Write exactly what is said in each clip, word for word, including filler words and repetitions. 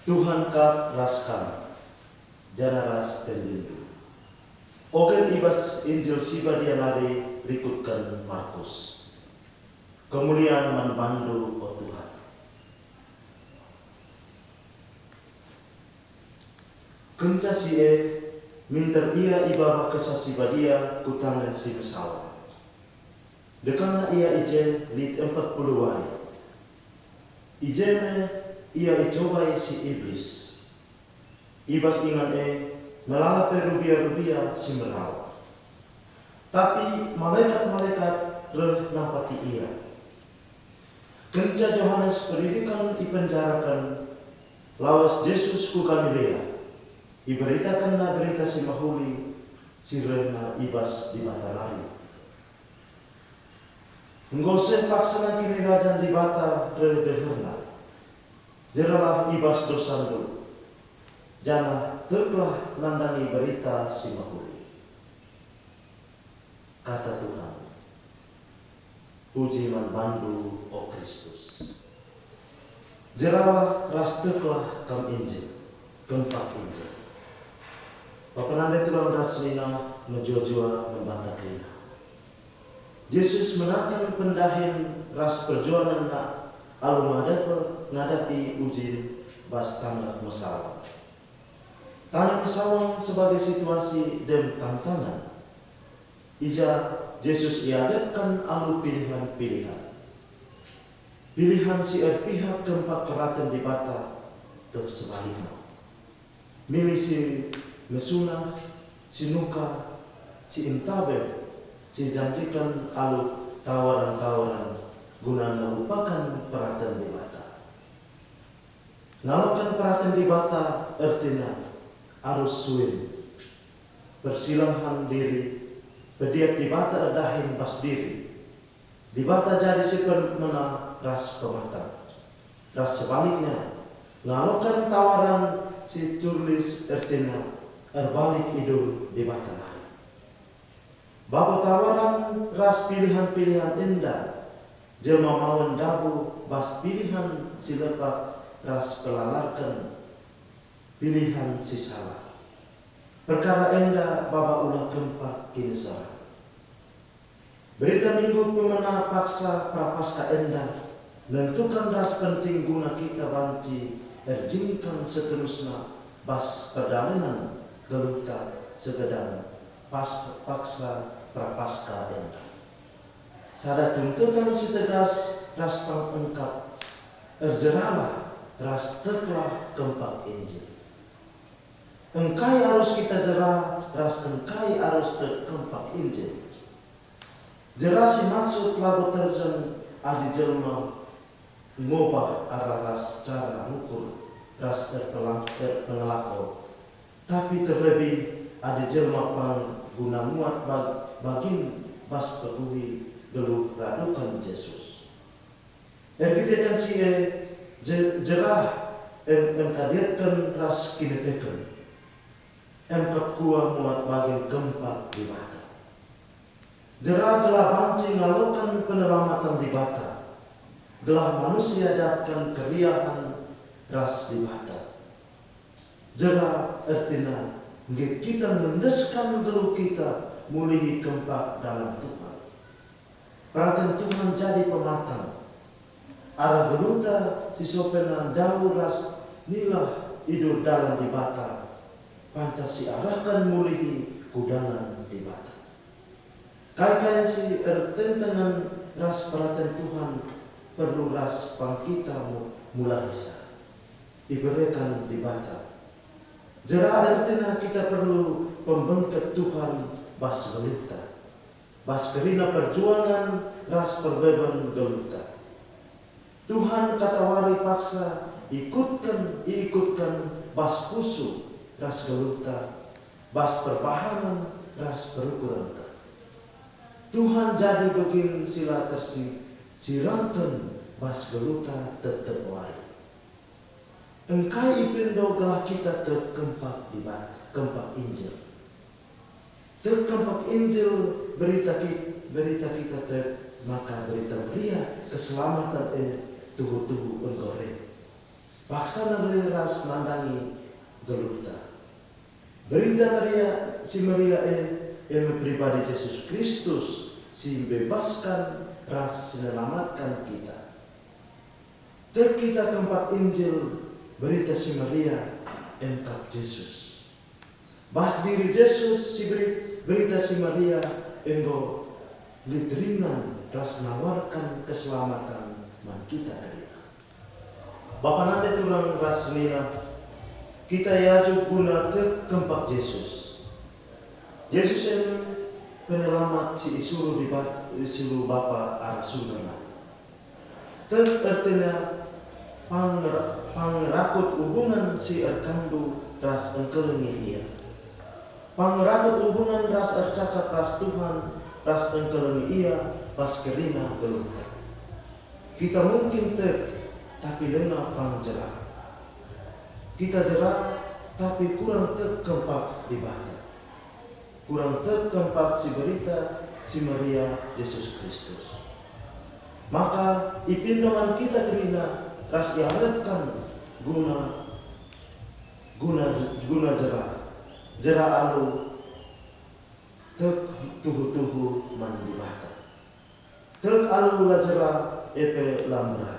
Tuhan kap ras kam, janah ras tendindu. Ogen i bas Injil si Badia nari rikutken Markus. Kemulian man bandu, o Tuhan. Kenca si e, minter ia ibaba Kesah Si Badia ku tangen si mesawang. Dekahna ia i je lit empat puluh wari. I je me ia icobai si Iblis. I bas ingan e melala pe rubia-rubia si merawa. Tapi malekat-malekat reh nampati ia. Kenca Johanes Peridiken ipenjaraken, lawes Jesus ku Galilea, iberitakenna Berita Si Mehuli si rehna i bas Dibata nari. Enggo seh paksana Kinirajan Dibata reh deherna. Jeralah i bas dosandu, janah teklah nandangi Berita Si Mehuli. Kata Tuhan. Puji man bandu, o Kristus. Jeralah ras teklah kam Injil, kempak Injil. Bapa nande turang ras senina, mejuah-juah man banta kerina. Jesus menaken pendahin ras perjuangenna alu ngadep-, ngadapi ujin bas taneh mesawang. Taneh mesawang sebagai situasi dem tantangan. I ja Jesus iadepken alu pilihan-pilihan. Pilihan si erpihak kempak peraten Dibata, teh sebalikna. Milih si mesunah, si nuka, si entabel, si janjiken alu tawaran-tawaran guna nerupaken peraten Dibata. Ngaloken peraten Dibata ertina arus suin, persilahen diri, pediat Dibata erdahin bas diri. Dibata jadi si pemena ras pematang. Ras sebalikna, ngaloken tawaran si turlis ertina erbalik idur Dibata nari. Babo tawaran ras pilihan-pilihan enda, jelma mawen ndabuh bas pilihan si lepak ras pelalarken pilihan si salah. Perkara enda baba ulah kempak kiniseran. Berita Minggu pemena paksa Prapaskah enda nentuken ras penting guna kita banci erjingkang seterusna bas perdalanen geluhta segedang pas-, paksa Prapaskah enda. Sada tuntutan si tegas ras pengengkap, erjeralah ras teklah kempak Injil. Engkai arus kita jera ras engkai arus tek kempak Injil? Jera si maksud labo terjeng adi jelma ngobah arah ras cara ngukur ras erpelang-, erpengelako, tapi terlebih adi jelma pang guna muat bag-, bagin bas peguhi geluh raduken Jesus. Erkiteken si e, je-, jerah em-, engkadierken ras kiniteken, em kap kuah muat bagin kempak Dibata. Jera gelah banci ngaloken penelamaten Dibata, gelah manusia dapken keriahen ras Dibata. Jera ertina nggit kita ngendesken geluh kita mulihi kempak dalan Tuhan. Peraten Tuhan jadi pematang. Arah geluhta si sopena ndauh ras nilah idur dalan Dibata, pantas siarahken mulihi ku dalan Dibata. Kai-kai si ertentengen ras peraten Tuhan perlu ras pang kita mu-, mulahisa. Ibereken Dibata. Jera ertina kita perlu pembengket Tuhan bas geluhta, bas kerina perjuangan ras perbeben geluhta. Tuhan katawari paksa ikutken, iikutken bas pusuh ras geluhta, bas perbahanen ras perukurenta. Tuhan jadi begin si la tersi-, sirangken bas geluhta tep-tep wari. Engkai ipindo gelah kita tek kempak Dibat-, kempak Injil? Tek kempak Injil, berita ki-, berita kita tek maka Berita Meriah keselamaten e tuhu-tuhu enggo reh. Paksana reh ras nandangi geluhta. Berita Maria si Maria e, e me pribadi Jesus Kristus si mbebaskan ras si nelamatkan kita. Tek kita kempak Injil, Berita si Maria, e me kap Jesus. Bas diri Jesus si beri Berita si Maria enggo lit ringan ras nawarken keselamaten man kita kerina. Bapa nande turang ras senina, kita iajuk guna tek kempak Jesus. Jesus e me Penelamat si isuruh Dibat-, isuruh Bapa arah surga nari. Tek ertina panger-, pangerakut hubungan si erkandu ras engkelengi Ia. Pangerakut hubungan ras ercakap ras Tuhan ras engkelengi Ia bas kerina geluhta. Kita mungkin tek, tapi langa pang jera. Kita jera, tapi kurang tek kempak Dibata. Kurang tek kempak si Berita si Maria Jesus Kristus. Maka ipindo man kita kerina ras iarapken guna, guna, guna jera, jera alu tek tuhu-tuhu man Dibata. Tek alu la jera, e pe la mbera.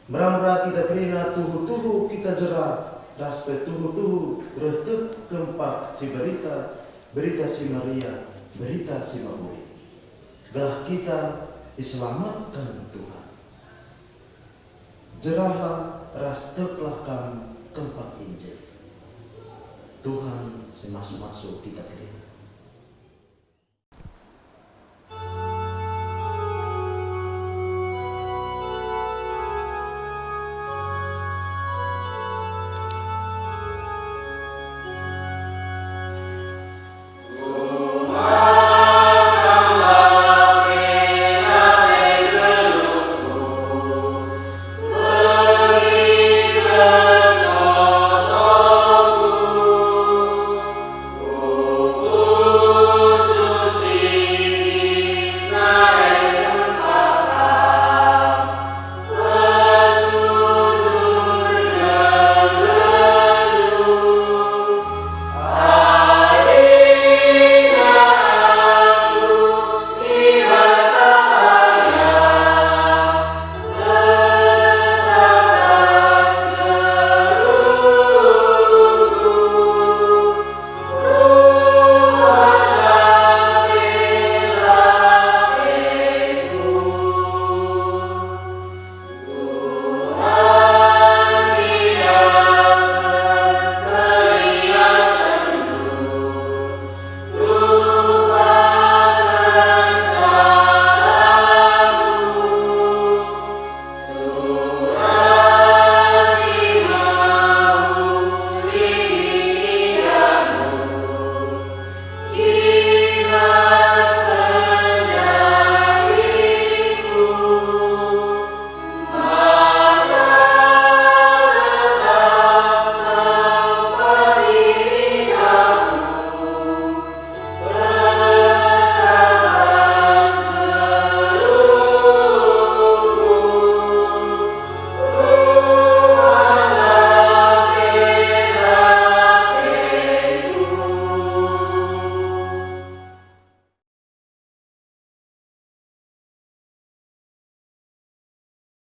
Mbera-mbera kita kerina tuhu-tuhu kita jera, ras pe tuhu-tuhu reh tek kempak si Berita, Berita si Maria, Berita si Mehuli. Gelah kita iselamatken Tuhan. Jerahlah ras teklah kam kempak Injil. Tuhan si masu-masu kita kerina.